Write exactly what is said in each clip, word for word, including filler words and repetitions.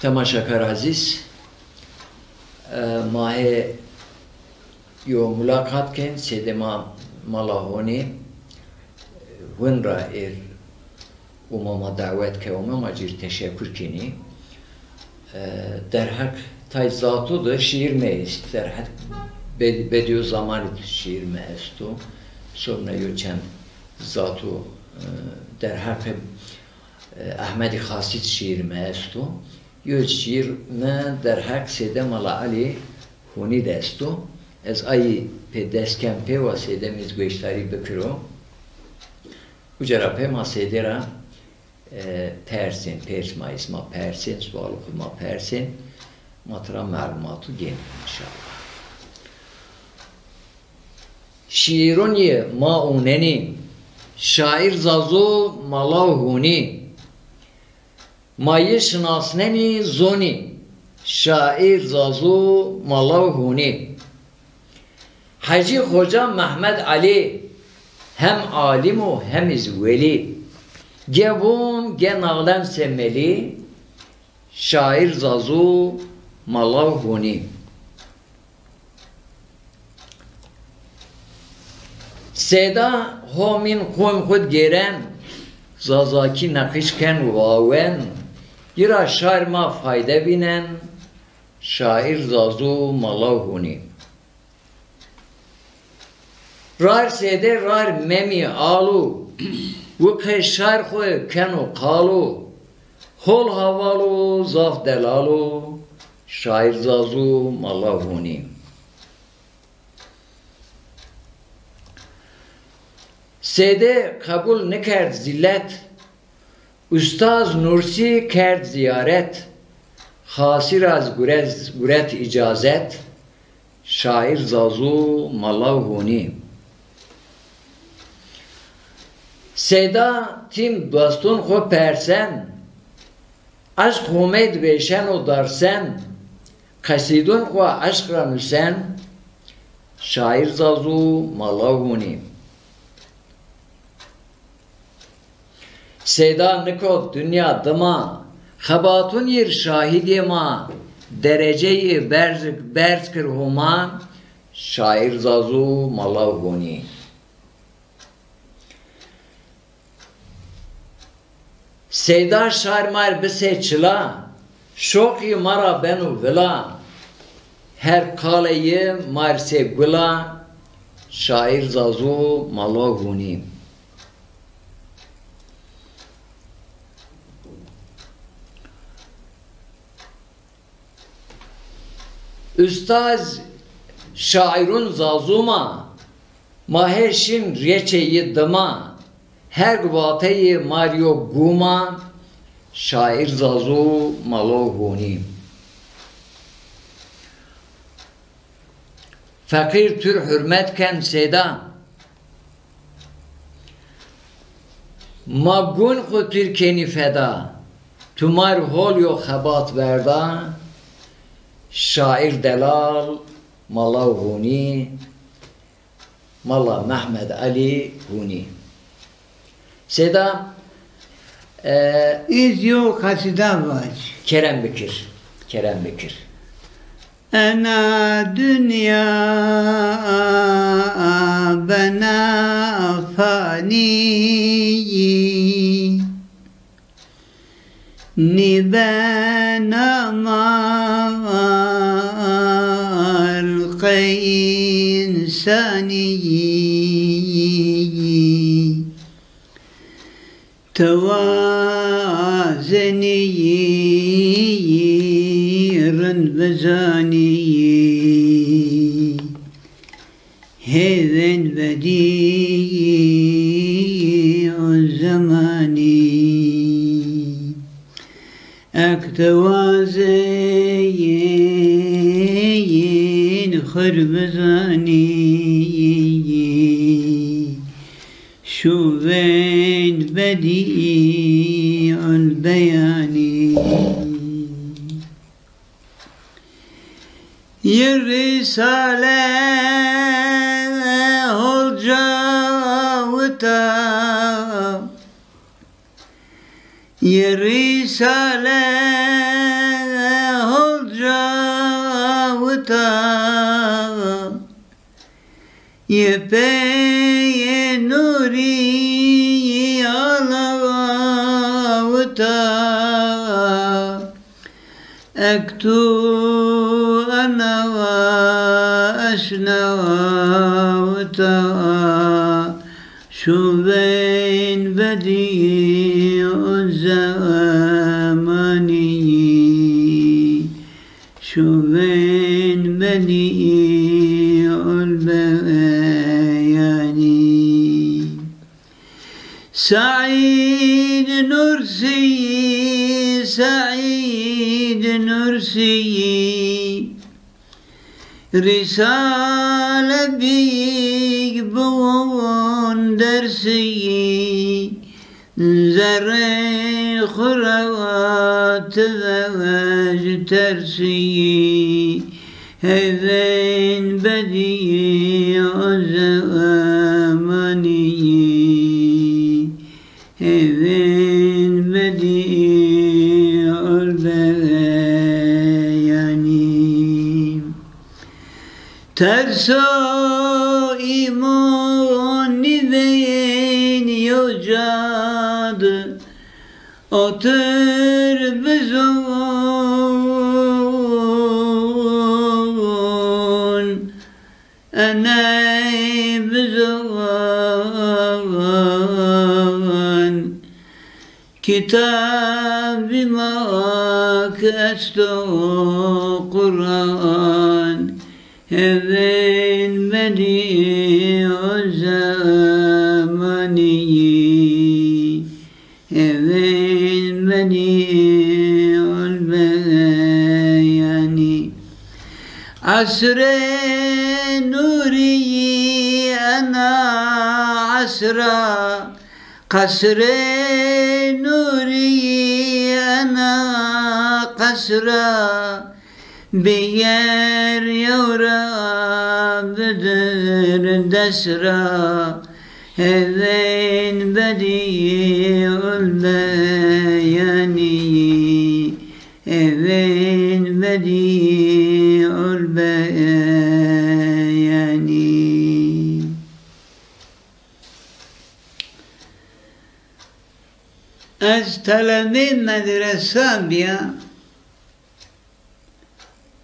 Temaşakar ezîz, e, ma hê yo mulaqat kên, sêdê ma mala honî, hun ra êr û ma, ma dawet kewme, ma cîr teşekur kenî. E, derheq tay zato de şîîr mi est, derheq Be-, Bedîuzzamanî de şîîr mi esto. Sonra yo çend zato, e, derheqê Ehmedî Xasî de şîîr mi esto. Yo şîîr mi derheq sêde Mala Elî Hunî de esto. Ez ayî pê dest ken pê wa sêde mi zî gueştarî bikiro. Uca ra pê ma sêde ra, e, persên, pêrs ma îsma persên, sualê xwu ma persên, ma tira melumatu gên înşallah. Şîîrûn yi ma ûnenî, şaîr Zazu Mala Hunî. Ma yi şinasnenî zonî, şaîr Zazu Mala Hunî. Hecî Xoca Mehmed Elî, hem alim û hem îz welî. Ge vûn, ge naxlen semelî, şaîr Zazu Mala Hunî. Sêda homîn qom xwu gêren, zazakî neqîş ken û awen, yi ra şar ma fayde vînen, şaîr Zazu Mala Hunî. Rar sêde rar memî alo, wi qe şar xwu keno qalo, hol haval o, zaf delal o, şaîr Zazu Mala Hunî. Sêde qebul nikerd zîlet, Ustaz Nursî kerd zîyaret, Xasî ra zî gurez-, guret îcazet, şaîr Zazu Mala Hunî. Sêda tim dostûn xwu persen, eşq Homey di vêşeno dersen, qesîdûn xwu eşq ra nusen, şaîr Zazu Mala Hunî. Sêda nikot dinya dima, xebatûn yi r şahîdê ma, dereceyê berz, berz kir Homa, şaîr Zazu Mala Hunî. Seyda şar ma r bisê çila, şoqî ma ra beno vila. Her qalê yi ma r sê gula, şaîr Zazu Mala Hunî. Ustaz şaîrûn Zazu ma, ma hê şin rêçê yi dima, her vateyê ma r yo guma, şaîr Zazu Mala Hunî. Feqîr tu r hurmet ken Seyda. Ma gun xwu tu r kenî feda. Tu ma r hol yo xebat verda. Şaîr delal Mala Hunî, Mala Mehmed Elî Hunî. Seyda, e, Îz yo qesîda vac. Kerem bikir, kerem bikir. Ena dinya bena fanî yî, nîbena ma r qey însanî yî. To wazenî yî rind bizanî yî, hêvên bedî û zemanî. Ek to wazeyên xwu r bizanî yî, şûvên bedî û beyanî. Yi rîsale hol cawita, Yê Rîsale holca wita, yê peyê nûrî ala wita. Ek tu enawa eşnawa wita, şuveyn bedî ul zemanî, şuveyn bedî ul beyanî. Seîd Nursî, Seîd Nursî, Rîsale bîg biwon dersî, zerrê xwu ra ti vevej tersî. Hêvên bedî o zemanî, hêvên bedî ol beyanî. Terso îmon nîveyên yo cad, otir bizon, eney bizon. Kitabî ma ki esto Quran, hêvên bedî o zemanî, hêvên bedî ol beyanî. Esrê nûrî ena esra, qesrê nûrî ena qesra, bêger yew ra bidir des ra, hêvên bedî ul beyanî, hêvên bedî ul beyanî. Ez telebê medresa bîya,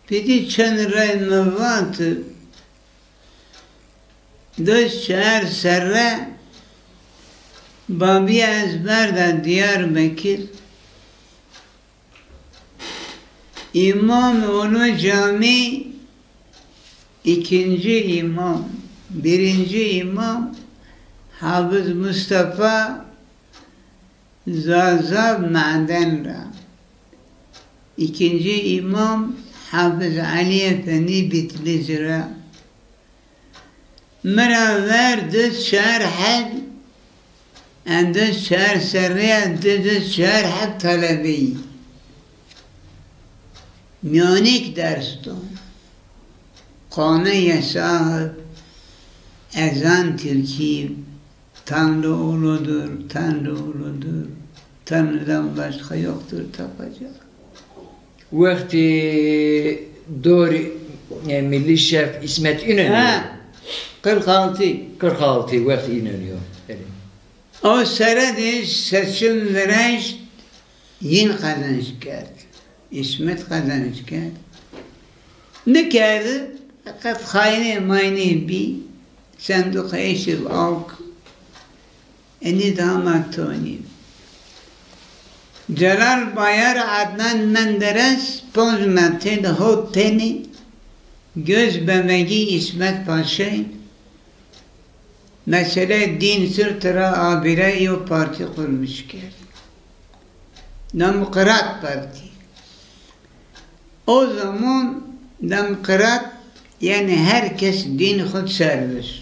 pîdî çend rey mi vat, di çar serre babîya ez berda Diyarbekir. Îmam û no camî, îkincî îmam, birincî îmam Hafiz Mustafa Zaza Maden ra, îkincî îmam Hafiz Elî Efendî Bitlîzî ra. Mi ra ver di çar heb, en di çar serrîya di di çar heb telebeyî. Mîyanêk ders do. Qane yesab, ezan Tirkî, Tanrı uludur, Tanrı uludur, Tanrı'dan başka yoktur tapacak. Wextê dorê, e, Milli Şef İsmet İnönü. Ha, kırk altı. Kırk altı wext İnönü. Evet. O sere de seçim vireşt, yin kazanç kerd. İsmet kazanç kerd. Nikerdi, feqet xaynê maynê bî, senduqa eşî awk. Enî dama tonî. Celal Bayar, Adnan Menderes, ponc metre de hot tenî, göz bebegî İsmet Paşayî, mesele dîn sirti ra abîre yo partî qurmîş kerd. Demokrat Partî. O zaman demokrat, yanî her kes dîn xwu serbest.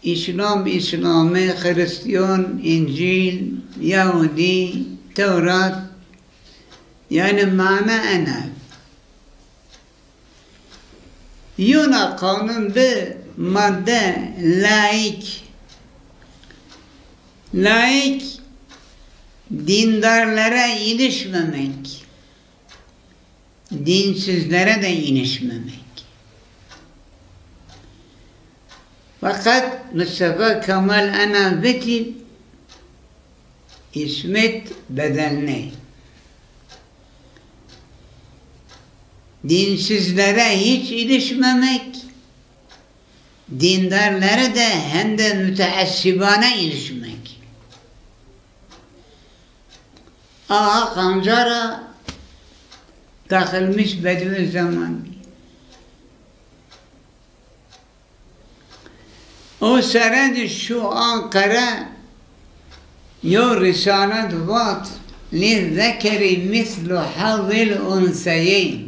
Îslam, Îslamî, Xirîstîyan, Încîl, Yahudî, Tewrat, yanî mana ena. Yona qanun bi madde laîk. Laîk Dindarlara ilişmemek, dinsizlere de ilişmemek. Fakat Mustafa Kemal ena vetî, İsmet bedelney. Dinsizlere hiç ilişmemek, dindarları da hem de müteessibane ilişmek. Aha Qancara daxilmiş Bediüzzaman. O sere de şu Ankara yo risalet vat, "Li zekeri mislu hazil unseyeyn."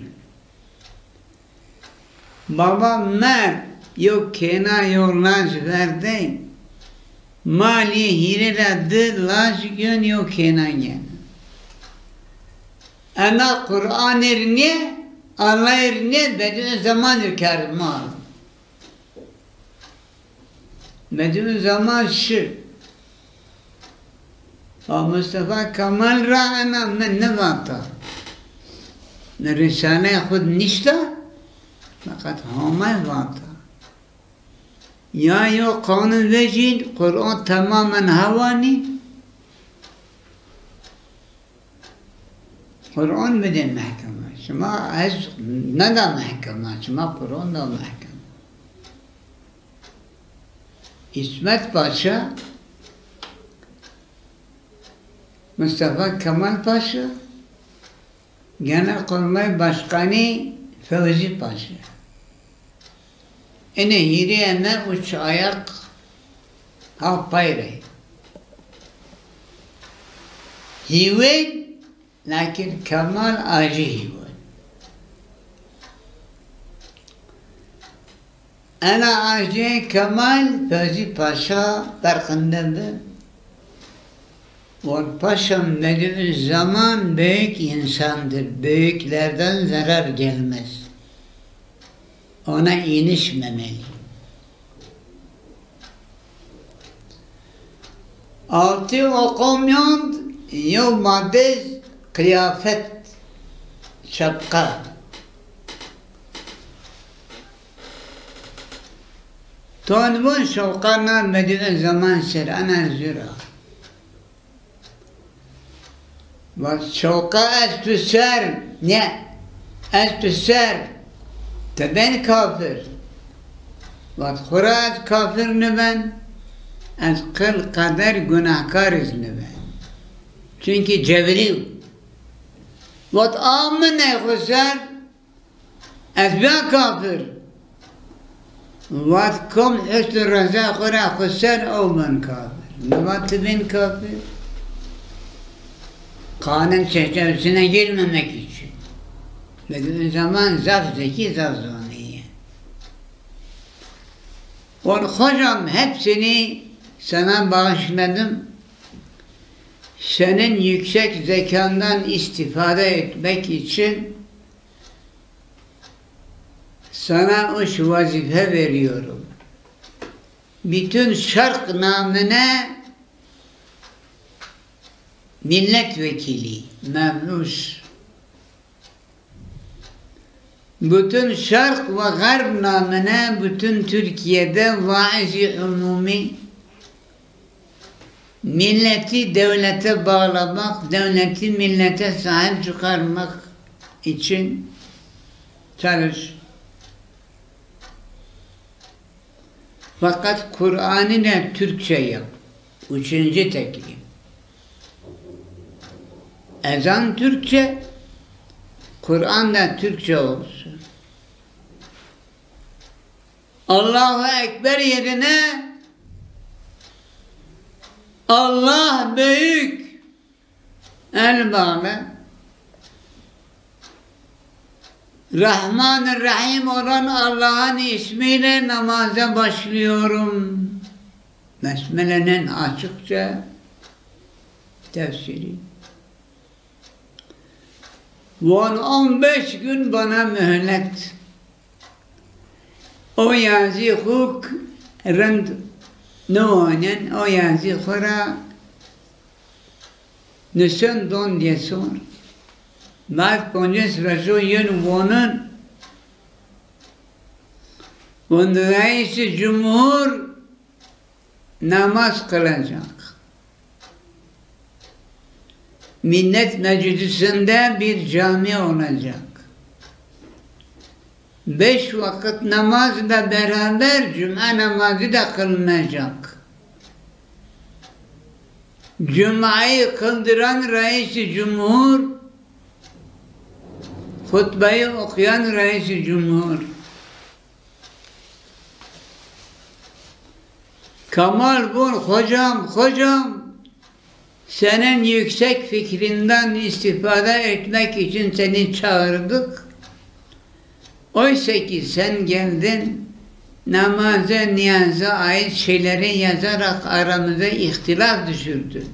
Baba merd yo kêna yo laj verdey, malî hîrê ra di laj gön yo kêna geno. Ena Quran ir nê, Allah ir nê, Bediüzzaman ir kerd mal. Bediüzzaman şi. Va Mustafa Kemal ra ena mi nivata. Mi Rîsaleyê xwu de nişta, feqet Homay vata. Ya yo qanun vejîn, Quran temamen hewanî. Quran bidê mehkeme. Şima ez neda mehkeme, şima Quran da mehkeme. İsmet Paşa, Mustafa Kemal Paşa, Genelkurmay Başkanı Fevzi Paşa. Ene hîrê ene uç ayak ha pay rey. Hîwên, lakin Kemal acî hîwên. Ena acî Kemal Fevzi Paşa ferqinde bi. Wan Paşa Bediüzzaman büyük insandır, büyüklerden zarar gelmez. Ona ilişmemeli. Altı okumyon yo madde kıyafet, şapka. Ton vun şoqa na Bediüzzaman ser, ana zura. Vat şoqa ez tu ser, ne, ez tu ser, ti ben kafir. Vat xura ez kafir niben, ez qil qeder gunahkar iz niben. Çünkü cevriw. Vat a min ey xu ser, ez biya kafir. Vat kom husn reza xu ra xu ser, ew ben kafir. Nivat ti ben kafir. Kanun çerçevesine girmemek için. Bediüzzaman zaf zekî, zaf zonî ye. Vat hocam, hepsini sana bağışladım. Senin yüksek zekandan istifade etmek için sana üç vazife veriyorum. Bütün şarq namine milletvekili, mebus. Bütün şarq ve garb namine bütün Türkiye'de vaiz-i umumi, milleti devlete bağlamak, devleti millete sahip çıkarmak için çalış. Fakat Kur'an'ı da Türkçe yap. Üçüncü teklif. Ezan Türkçe, Kur'an da Türkçe olsun. Allahu Ekber yerine Allah büyük, el bağlı. Rahman Rahim olan Allah'ın ismiyle namaza başlıyorum. Besmele'nin açıkça tefsiri. Von on beş gün bana mühlet. O yazî xu rind niwanen, o yazî xu ra Nişen don diyesor. Bad poncês rejo yun wonun. Won reîsî cumhur namaz kılacak. Millet meclisinde bir cami olacak. Beş vakit namazla beraber cuma namazı da kılınacak. Cumayı kıldıran reîsî cumhur, hutbeyi okuyan reîsî cumhur. Kemal vun, hocam, hocam, senin yüksek fikrinden istifade etmek için seni çağırdık. Oysa ki sen geldin, namaza, niyaza ait şeyleri yazarak aramıza ihtilaf düşürdün.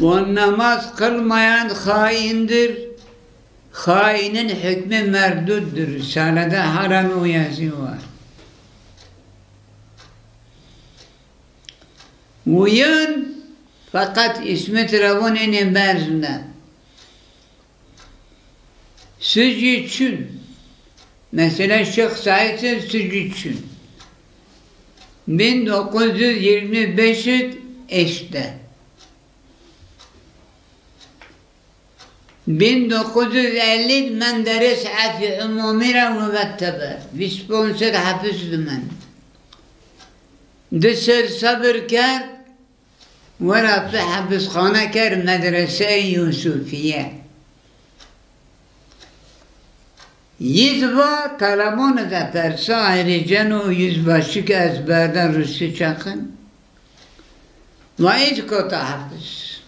O namaz kılmayan haindir, hainin hükmü merduttur. Risalede halen o yazı var. Uyan, fakat İsmet Ravon ene berzinde. Sucî çin. Mesela Şêx Saîd sucî çin. Bin dokuz yüz yirmi beş eşte. Bin dokuz yüz elli Menderes Efî Umumî ra webet teber. Vîst ponc sed hepis di mend. Di ser sebir kerd, wera pi hepisxane kerd Medreseyê Yusufîye. Yî di va telefon de persa ayrıceno yüzbaşı ke ez berda Rusî çeqin. Va ît kota hepis.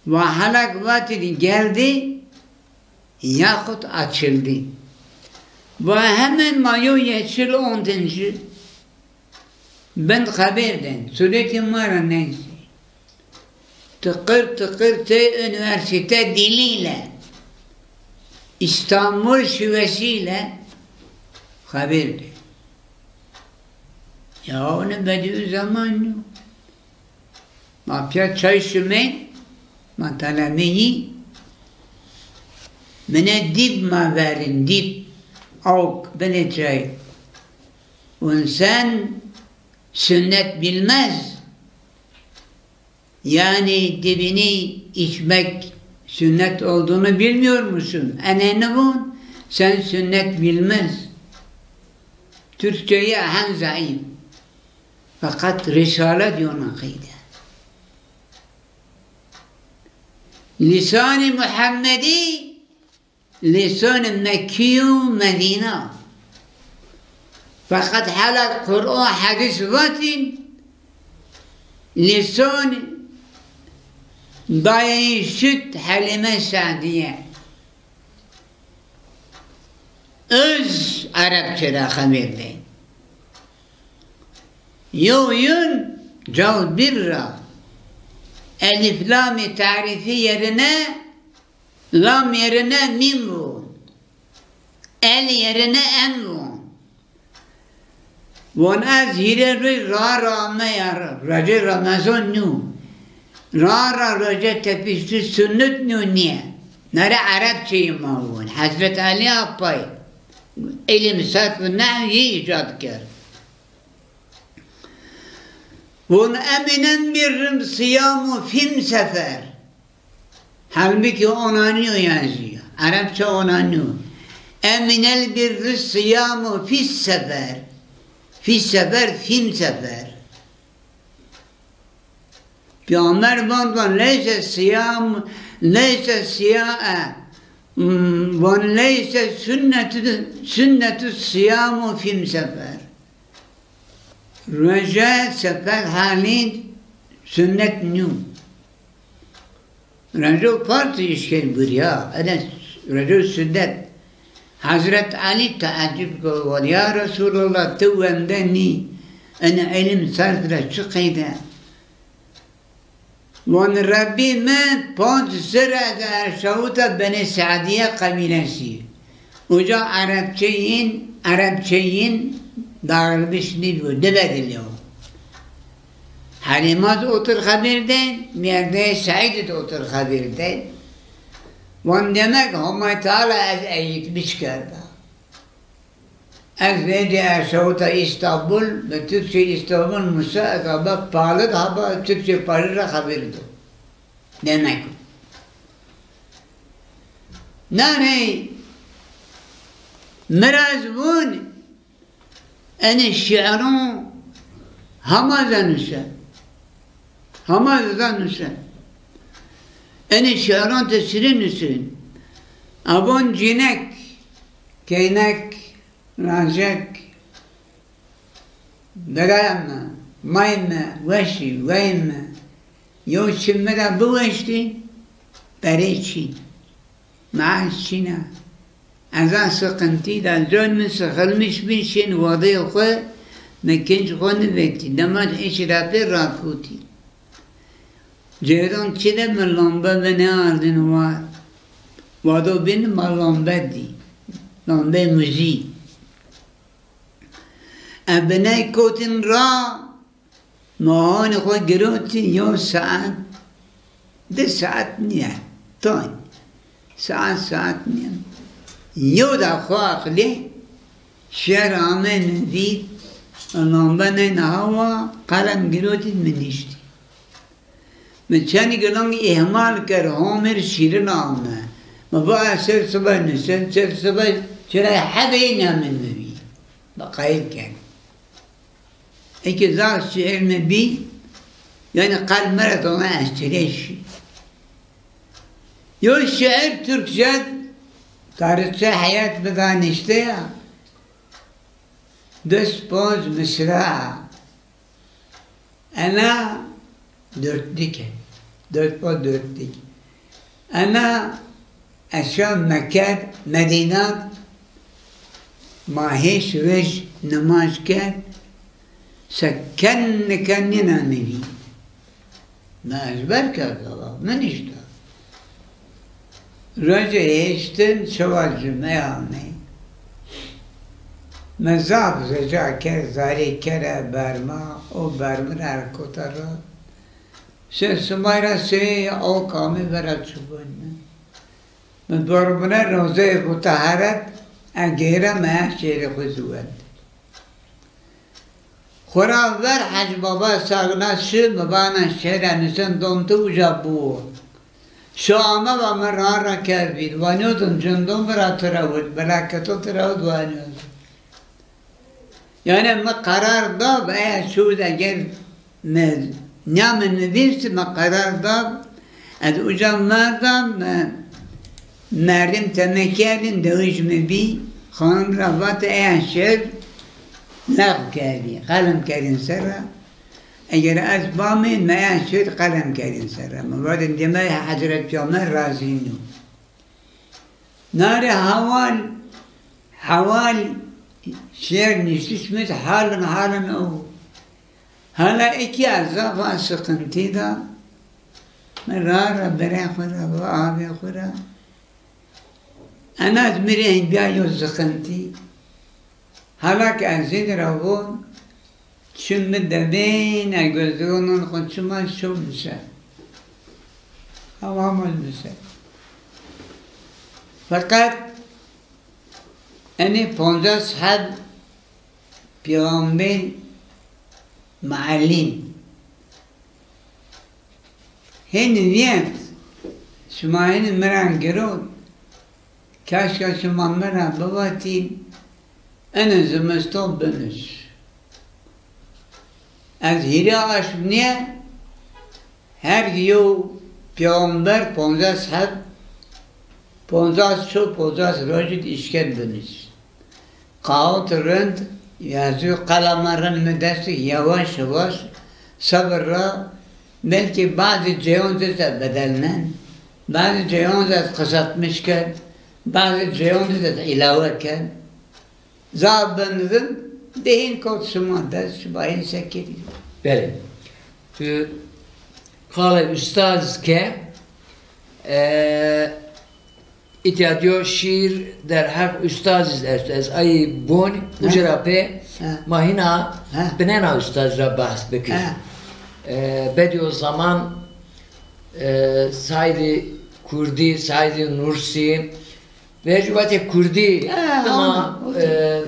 Va helek vatî geldi yahut açıldı. Va hemen ma yo yeşil ondinci bin xebêr den, suretê ma ra neyse. Tıkır tıkır tey üniversite diliyle, İstanbul şivesiyle xebêr den. Ya onu Bediüzzaman yo. Ma pîya çay şimên, ma telemeyî, mine dîp ma verin, dîp, awk, binê çay. Vun sen sünnet bilmez. Yani dibini içmek sünnet olduğunu bilmiyor musun? Eneni vun, sen sünnet bilmez. Türkçeyi hem zayıf. Fakat Risale diyor nakîde. Lisanê Muhemmedî, lisanê Mekkî û Medîna. Fakat hela Qur'an, hedîs vatîn, lisan dayeyî şit Helîme Se'dîye. Öz Erebçe ra xebêr dê. Yo yun caw bir ra elif lamî tarîfî yerine lam yerine mîm vûn. El yerine em vûn. Von ez hîrê roj ra ra ame ya, rojê Remezan nû. Ra ra rojê tepiştî sunnet nû nîye. Nere Erebçeyî ma vûn. Hezret Elî Apay îlim, sarf û nehw yî îcad kerd. Von emînen bir rim siyamu fîm sefer. Halbuki ona nîyo yazîyo. Erebçe ona nîyo. Eminel birri siyamu fis sefer. Fis sefer, fîm sefer. Peyxamber van van leyse siyam, leyse siya-, e, hmm, van leyse sünnetu, sünnetu siyamu fîm sefer. Roje sefer halî sünnet nîyo. Rojo farz îşkên gurîya, ene rojo sünnet. Hezret Elî teecib kerd, ya Resulallah, ti wende nî, ene îlim sarf ra çi qeyde? Von Rebbî mi panc sir ez erşawita Benî Se'dîye qebîlesî. Uca Erebçeyîn, Erebçeyîn dağılmış nîbîyo, nibedilîyo. Helîma zî otir xebir de, mêrdeyê Seîdî de otir xebir de. Van demek Homay Teala ez eğitmiş kerda. Ez vêcî erşawita Îstanbul, bi Türkçe Îstanbul musa ez aba pali de haba Türkçe pali ra xebir do. Demek o. Naney mi ra ez vûn, enê şîiron hema ez a nuse. Hema ez a nuse. Enê şîiron ti sirî nusîn. Avon cînek, keynek, rajek, biraya mi, may mi, weşî, wey mi, yew çi mi ra biweştî, perey çin. Maaş çin a. Ez a sıkıntı da zor mi sıkılmış bin şin wadê xo, mi kinc xo nivetî. Dema îş ra pê rakutî. Ceyran çi de mi lambe binê ardin war. Wado bin ma lambe dî. Lambe muzî. E biney kotin ra, ma hanê xo girotî yew saet, di saet nîye. Tan. Saet, saet nîye. Yew da xo aqilê, şer ame mi vîr, lambe neyna hawa, qelem girotî mi niştî. Mi çend gilang îhmal kerd, homêr şîrin ame. Mi va ez ser sibay nusen, ser sibay çira hebê namê mi bî. Bi qayîl kerd. Eke zaf şiir mi bî, yanî qelb mi ra dona ez çirê şî. Yo şiir Türkçe, tarihçe heyet mi danişte ya, des ponc misra. Ena dörtlük e. Dört po dörtlük. Ena ez şa Mekke, Medîna, ma hêşt roj nimaj kerd, se ken niken nîna mi vî. Mi ezber kerd, mi nişta. Rojê hêştin şewa cume amey. Mi zaf rica kerd, zarê kere berma, o bermi ra erkota ra. Şir simay ra sey o kamî vera çubun mi. Mi bermine rozeyê mutaheret, e geyre mi her şêrê xo ziwend. Xora ver Hec Baba Sagna şi, mi vana şêre nisin don ti uca biwo. Şo ame va mi ra ra kerdbî. Vaniyodin cindon vira ti ra wit, belaketo ti ra wit vaniyodin. Yanî mi qerar da, eya şûd eger mi nîya mi nivîst, mi qerar da, ez uca merda, mi merdim teme kerdin, dewij mi bî, xanim ra vat eya şêr lexw kerdî, qelem kerdin ser ra. Eger ez bamê, mi eya şêr qelem kerdin ser ra. Mi vatên dême Hezret Pêxember razî nîyo. Nare hawal, hawal şêr niştiş mi halin halin o. Hala eki ez zaf a sıkıntı da, mi ra ra berê xo ra, avê xo ra. Ena ez mi rê hîn bîya yo sıkıntı. Hala ki ez zî ra von, çim mi demên, e gözlüğünün xo çima şo mise. Ama ama mise. Fakat enê poncas heb peyxamber, muallim. Hên vîyert, şima hên mi ra girot, keşka şima mi ra bivatîn, ene zimiston binus. Ez hîrê aşm nîye, her yew peyxamber poncas heb, poncas ço, poncas rojî di îşken binus. Qawit rind, yazî û qelema rind mi dest de, yavaş yavaş, sebir ra, belkî bazı ceyon de bedelnen, bazı ceyon de kısaltmış ken, bazı ceyon de ilave ken. Zaf bin rind, de hên kot şima dest, şima hên sekerî. Belê. Tu qalê ustaz ke, e, Îtya diyo şîîr derheq ustazîz esto. Ez ayî bon, uca ra pê ma hîna binena ustaz ra behs bikir. E, Bediüzzaman, e, saydî Kurdî, saydî Nursî, vejî vatê Kurdî. Ha, dima, ona, okey. E,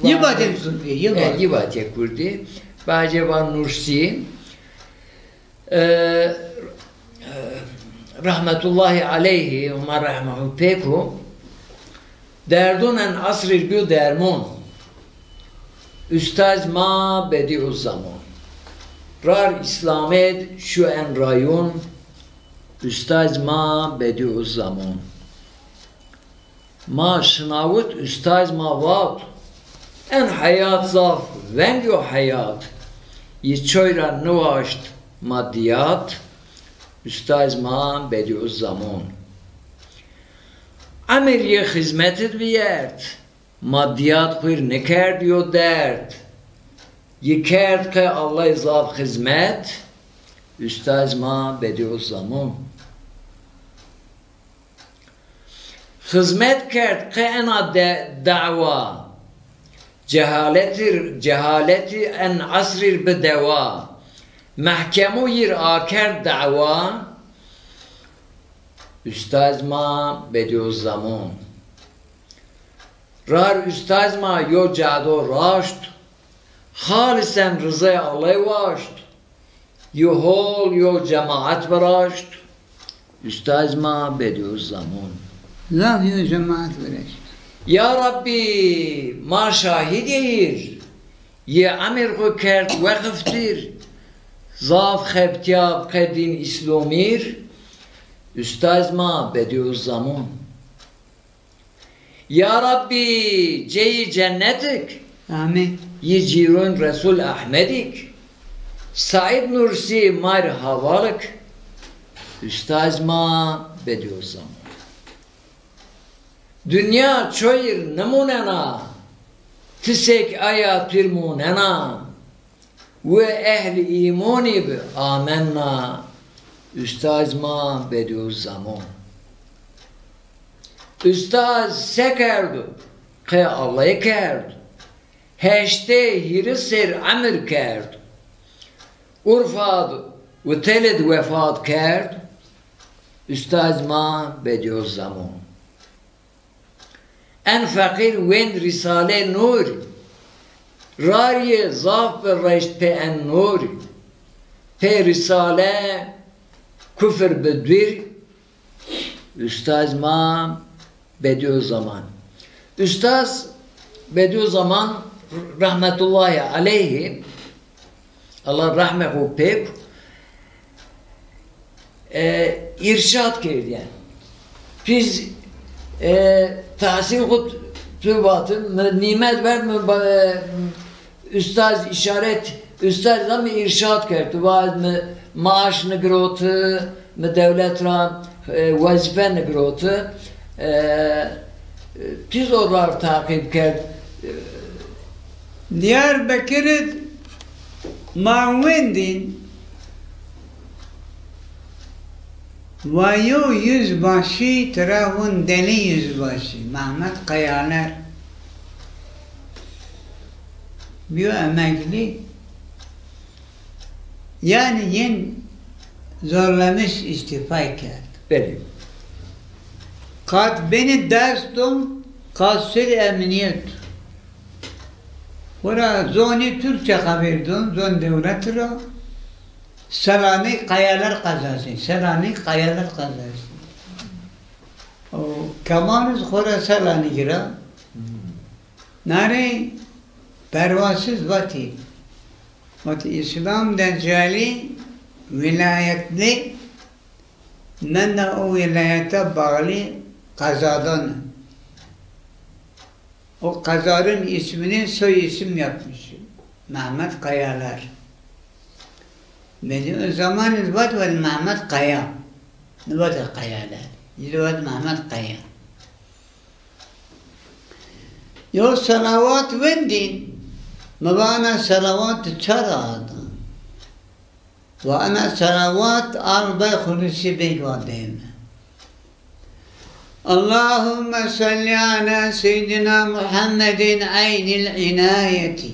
yî vatê Kurdî, yî e, vatê. Yî vatê Kurdî. Bacê va Nursî. E, e, rahmetullahî aleyhî, Huma rehmehu pêk o. Derdûn en asrîr bîyo dermon. Ustaz ma Bediüzzaman. Rar Îslamêd şu en rayûn. Ustaz ma Bediüzzaman. Ma şinawit ustaz ma vat, en heyat zaf veng yo heyat. Yi çoy ra niwaşt maddiyat, ustaz ma Bediüzzaman. Emir yi xizmetid viyert, maddiyat xwir nikerd yo derd. Yi kerd qe Allay zaf xizmet, ustaz ma Bediüzzaman. Xizmet kerd qe ena de dawa. Cehaletîr, cehaletî en asrîr bi dewa. Mehkemû yîr akerd dawa. Ustaz ma Bediüzzaman. Rar ustaz ma yo cado raşt. Xalisen rizay Allay waşt. Yo hol yo cemaet viraşt, ustaz ma Bediüzzaman. Zaf yo cemaet viraşt. Ya Rabbî, ma şahîd yeyîr, yi emir xwu kerd weqif dîr, zaf xebtîya qe dîn Îslomîr, ustaz ma Bediüzzaman. Ya Rabbî, ceyî cennetik. Amîn. Yi cîrûn Resul Ehmedîk. Said Nursî mar hawalik. Ustaz ma Bediüzzaman. Dinya çoyîr nimûnena, tisêk aya pîr mûnena. Wi ehlî îmonî bi amenna, ustaz ma Bediüzzaman. Ustaz se kerdo? Qe Allay kerd. Heştê hîrê sêr emir kerd. Urfad û Telid wefat kerd. Ustaz ma Bediüzzaman. En feqîr wênd Rîsale Nûr. Rarî zaf bi reşt pê en nûr. Pê Rîsale kufir bi dûr. Ustaz ma Bediüzzaman. Ustaz Bediüzzaman rahmetullahî aleyhî, Allah rehmê xo pêk, e, îrşad kerdîyen. Pîz, e, tahsîl xo tu vatin, mi nîmet ver, mi ba-, e, ustaz îşaret, ustaz da mi îrşad kerd. Tu va mi maaş nigiroti, mi dewlet ra, e, wezîfe nigiroti. E, pîz o rar taqîb kerd. Diyarbekir id ma wendîn, wa yew yüzbaşî tira win delî yüzbaşî, Mehmet Kayaler. Bîyo emeklî. Yanî yin zorlamiş îstîfay kerd. Belê. Qat benî dest don, qat ser emniyet. Xora zonî Türkçe xeberdon, zon dewlet ra. Selanik Kayalar qezası, Selanik Kayalar qezası. O Kemal iz xora Selanik ra. Narê perwasız vatî. Vatî İslam Deccalî vilayetli, menda o vilayete bağlı qezadan. O qezarın ismini soy isim yapmış. Mehmet Kayalar. Bediüzzaman iz vat, vat Mehmet Kaya. Nivat Kayalar. Iz vat Mehmet Kaya. Yo selawat wendîn, mi va ena selawat çara ada? Va ena selawat Albay Xulusi Beg va dême. Allahümme salli ala seyyidina Muhammedin eynil inayeti.